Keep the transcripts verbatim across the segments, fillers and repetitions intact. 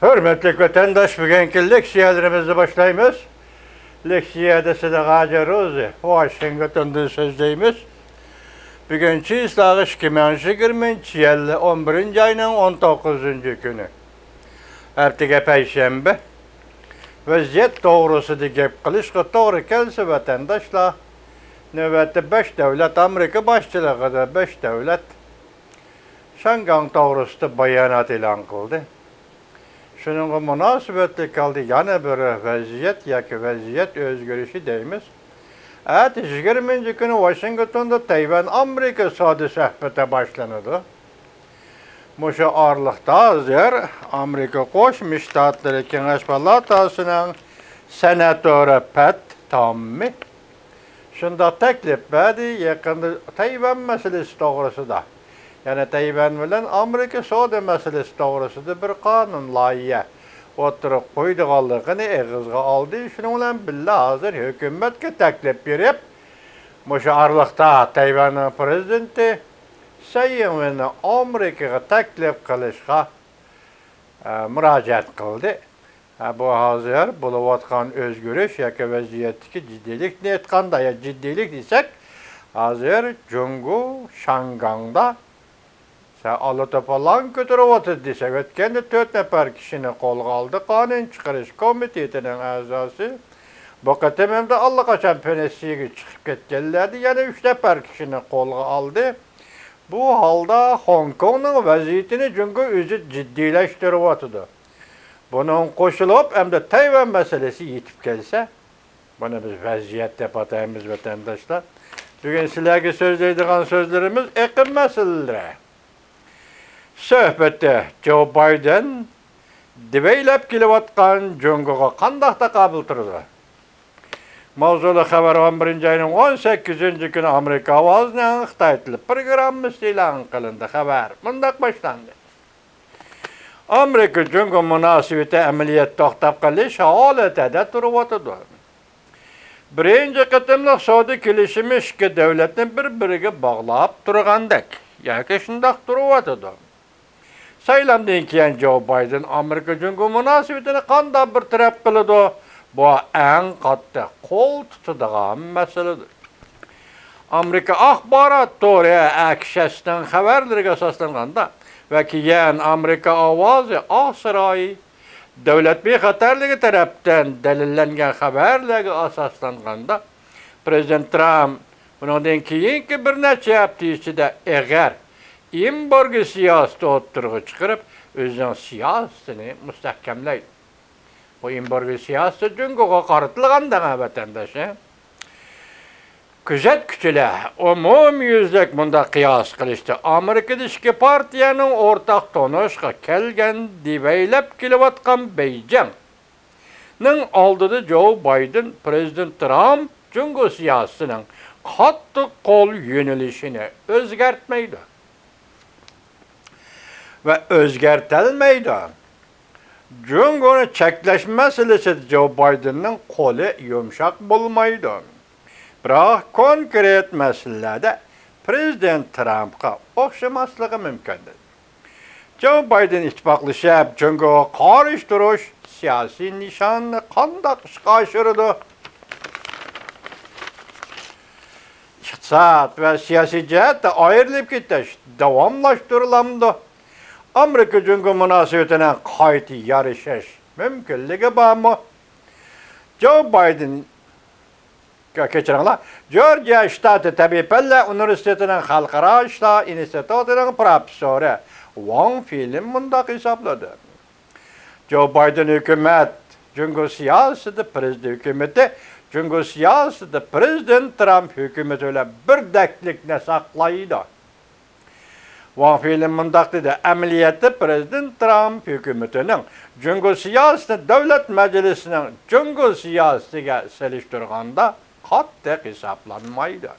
ھۆرمەتلىك ۋەتەنداش، بۈگۈنكى لېكسىيەلىرىمىزنى باشلايمىز. لېكسىيەدە سىدىق ھاجى روزى، ۋاشىنگتوندىن سۆزلەيمىز. بۈگۈن چىسلاغا ئىككى مىڭ يىگىرمىنچى يىل ئون بىرىنچى ئاينىڭ ئون توققۇزىنچى كۈنى. ئەتىگە پەيشەنبە. ۋەزىيەت توغرىسىدا گەپ قىلىشقا توغرا كەلسە، ۋەتەنداشلار، نۆۋەتتە بەش دۆلەت، ئامېرىكا باشچىلىقىدا بەش دۆلەت شياڭگاڭ توغرىسىدا بايانات ئېلان قىلدى. شۇنىڭغا مۇناسىۋەتلىك ھالدا يەنە بىر ۋەزىيەت ياكى ۋەزىيەت ئۆزگىرىشى دەيمىز. ئەتە يىگىرمىنچى كۈنى ۋاشىنگتوندا تەيۋەن ئامېرىكا سودا سۆھبىتى باشلىنىدۇ. مۇشۇ ئارىلىقتا ھازىر ئامېرىكا قوشما شتاتلىرى كېڭەش پالاتاسىنىڭ سېناتورى پەت تاممى شۇنداق تەكلىپ بەردى، يېقىندا تەيۋەن مەسىلىسى توغرىسىدا، يەنى تەيۋەن بىلەن ئامېرىكا سودا مەسىلىسى توغرىسىدا بىر قانۇن لايىھە ئوتتۇرىغا قويىدىغانلىقىنى ئېغىزغا ئالدى. شۇنىڭ بىلەن بىللە، ھازىر ھۆكۈمەتكە تەكلىپ بېرىپ، مۇشۇ ئارىلىقتا تەيۋەننىڭ پىرېزىدېنتى سەي ئىڭۋېننى ئامېرىكىغا تەكلىپ قىلىشقا، ئە، مۇراجىئەت قىلدى. ھە، بۇ ھازىر بولۇۋاتقان ئۆزگىرىش ياكى ۋەزىيەتتىكى جىددىيلىكنى ئېيتقاندا، يا جىددىيلىك دېسەك، ھازىر جۇڭگو شياڭگاڭدا سە-، ئالا توپىلاڭ كۆتۈرۈۋاتىدۇ دېسەك، ئۆتكەندە تۆت نەپەر كىشىنى قولغا ئالدى قانۇن چىقىرىش كومىتېتىنىڭ ئەزاسى. بۇ قېتىم ئەمدى ئاللىقاچان پېنسىيەگە چىقىپ كەتكەنلەردىن يەنە ئۈچ نەپەر كىشىنى قولغا ئالدى. بۇ ھالدا خوڭكوڭنىڭ ۋەزىيىتىنى جۇڭگو ئۆزى جىددىيلەشتۈرۈۋاتىدۇ. بۇنىڭغا قوشۇلۇپ، ئەمدى تەيۋەن مەسىلىسى يېتىپ كەلسە، بۇنى بىز ۋەزىيەت دەپ ئاتايمىز، ۋەتەنداشلار. بۈگۈن سىلەرگە سۆزلەيدىغان سۆزلىرىمىز ئېقىم مەسىلىلىرى سۆھبىتى. جو بايدېن دېۋەيلەپ كېلىۋاتقان جۇڭگوغا قانداق تاقابىل تۇرىدۇ؟ ماۋزۇلۇق خەۋەر. ئون بىرىنچى ئاينىڭ ئون سەككىزىنچى كۈنى ئامېرىكا ئاۋازىنىڭ خىتاي تىلى پروگراممىسى ئېلان قىلىندى. خەۋەر مۇنداق باشلاندى. ئامېرىكا جۇڭگو مۇناسىۋىتى ئەمەلىيەتتە توختاپ قېلىش ھالىتىدە تۇرۇۋاتىدۇ. بىرىنچى قېتىملىق سودا كېلىشىمى ئىككى دۆلەتنى بىر-بىرىگە باغلاپ تۇرغاندەك ياكى شۇنداق تۇرۇۋاتىدۇ. سايلامدىن كېيىن جو بايدېن ئامېرىكا جۇڭگو مۇناسىۋىتىنى قانداق بىر تەرەپ قىلىدۇ؟ بۇ ئەڭ قاتتىق قول تۇتىدىغان مەسىلىدۇر. ئامېرىكا ئاخبارات تورى ئەكشەسنىڭ خەۋەرلىرىگە ئاساسلانغاندا ۋە كېيىن ئامېرىكا ئاۋازى ئاق ساراي دۆلەت بىخەتەرلىكى تەرەپتىن دەلىللەنگەن خەۋەرلەرگە ئاساسلانغاندا، پىرېزىدېنت ترامپ بۇنىڭدىن كېيىنكى بىر نەچچە ھەپتە ئىچىدە ئېغىر ئېمبارگو سىياسىتى ئوتتۇرىغا چىقىرىپ، ئۆزىنىڭ سىياسىتىنى مۇستەھكەملەيدۇ. بۇ ئېمبارگو سىياسىتى جۇڭگوغا قارىتىلغان دەڭە، ۋەتەنداش. كۆزەتكۈچىلەر ئومۇميۈزلۈك مۇنداق قىياس قىلىشتى: ئامېرىكىدا ئىككى پارتىيەنىڭ ئورتاق تونۇشقا كەلگەن، دېۋەيلەپ كېلىۋاتقان بېيجىڭنىڭ ئالدىدا جو بايدېن پىرېزىدېنت ترامپ جۇڭگو سىياسىتىنىڭ قاتتىق قول يۆنىلىشىنى ئۆزگەرتمەيدۇ ۋە ئۆزگەرتەلمەيدۇ. جۇڭگونى چەكلەش مەسىلىسىدە جو بايدېننىڭ قولى يۇمشاق بولمايدۇ. بىراق كونكرېت مەسىلىلەردە پىرېزىدېنت ترامپقا ئوخشىماسلىقى مۇمكىن. جو بايدېن ئىتتىپاقلىشىپ، جۇڭگوغا قارشى تۇرۇش سىياسىي نىشانىنى قانداق ئىشقا ئاشۇرىدۇ؟ ئىقتىساد ۋە سىياسىي جەھەتتە ئايرىلىپ كېتىش داۋاملاشتۇرۇلامدۇ؟ ئامېرىكا جۇڭگو مۇناسىۋىتىنىڭ قايتا يارىشىش مۇمكىنلىكى بارمۇ؟ جو بايدېن، كەچۈرۈڭلار، جورجىيا شتاتى تەبىئىي پەنلەر ئۇنىۋېرسىتېتىنىڭ خەلقئارا ئىشلار ئىنستىتۇتىنىڭ پروفېسسورى ۋاڭ فىلىن مۇنداق ھېسابلىدى: جو بايدېن ھۆكۈمەت جۇڭگو سىياسىتىدە، پىرېزىدېنت ھۆكۈمىتى جۇڭگو سىياسىتىدە پىرېزىدېنت ترامپ ھۆكۈمىتى بىلەن بىردەكلىكنى ساقلايدۇ. ۋاڭ فىلىن مۇنداق دېدى: ئەمەلىيەتتە پىرېزىدېنت ترامپ ھۆكۈمىتىنىڭ جۇڭگو سىياسىتى دۆلەت مەجلىسىنىڭ جۇڭگو سىياسىتىگە سېلىشتۇرغاندا قاتتىق ھېسابلانمايدۇ.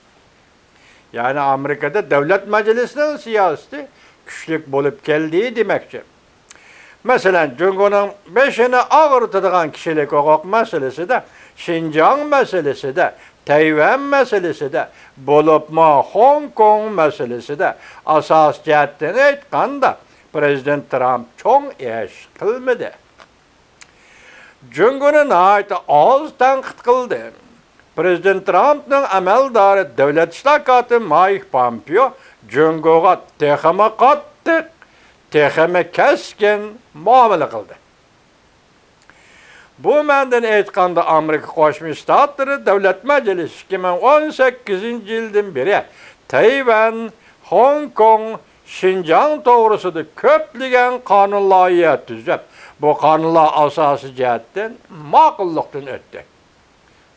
يەنى ئامېرىكىدا دۆلەت مەجلىسىنىڭ سىياسىتى كۈچلۈك بولۇپ كەلدى دېمەكچى. مەسىلەن، جۇڭگونىڭ بېشىنى ئاغرىتىدىغان كىشىلىك ھوقۇق مەسىلىسىدە، شىنجاڭ مەسىلىسىدە، تەيۋەن مەسىلىسىدە، بولۇپمۇ خوڭكوڭ مەسىلىسىدە، ئاساسىي جەھەتتىن ئېيتقاندا، پىرېزىدېنت ترامپ چوڭ ئىش قىلمىدى. جۇڭگونى ناھايىتى ئاز تەنقىد قىلدى. پرېزىدېنت ترامپنىڭ ئەمەلدارى دۆلەت ئىشلار كاتىپى مايك پومپېئو جۇڭگوغا تېخىمۇ قاتتىق، تېخىمۇ كەسكىن مۇئامىلە قىلدى. بۇ مەنىدىن ئېيتقاندا، ئامېرىكا قوشما شتاتلىرى دۆلەت مەجلىسى ئىككى مىڭ ئون سەككىزىنچى يىلدىن بېرى تەيۋەن، خوڭكوڭ، شىنجاڭ توغرىسىدا كۆپلىگەن قانۇن لايىھە تۈزۈپ، بۇ قانۇنلار ئاساسىي جەھەتتىن ماقۇللۇقتىن ئۆتتى.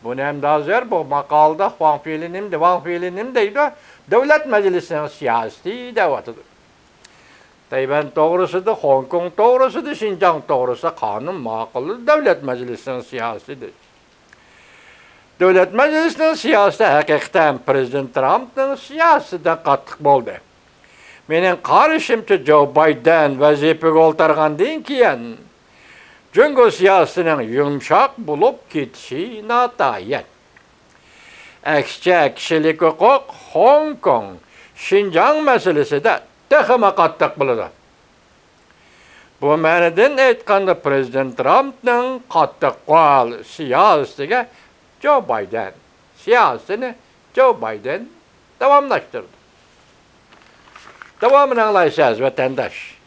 بۇنى ئەمدى ھازىر بۇ ماقالىدا ۋاڭ فېلى نېمە دە-، ۋاڭ فېلى نېمە دەيدۇ؟ دۆلەت مەجلىسىنىڭ سىياسىتى دەۋاتىدۇ. تەيۋەن توغرىسىدا، خوڭكوڭ توغرىسىدا، شىنجاڭ توغرىسىدا قانۇن ماقۇللىدى، دۆلەت مەجلىسىنىڭ سىياسىتى دېدى. دۆلەت مەجلىسىنىڭ سىياسىتى ھەقىقەتەن پرېزىدېنت ترامپنىڭ سىياسىتىدىن قاتتىق بولدى. مېنىڭ قارىشىمچە، جو بايدېن ۋەزىپىگە ئولتۇرغاندىن كېيىن، جۇڭگو سىياسىتىنىڭ يۇمشاق بولۇپ كېتىشى ناتايىن. ئەكسىچە، كىشىلىك ھوقۇق، خوڭكوڭ، شىنجاڭ مەسىلىسىدە تېخىمۇ قاتتىق بولىدۇ. بۇ مەنىدىن ئېيتقاندا، پرېزىدېنت ترامپنىڭ قاتتىق قول سىياسىتىگە جو بايدېن، سىياسىتىنى جو بايدېن داۋاملاشتۇرىدۇ. داۋامىنى ئاڭلايسىز، ۋەتەنداش.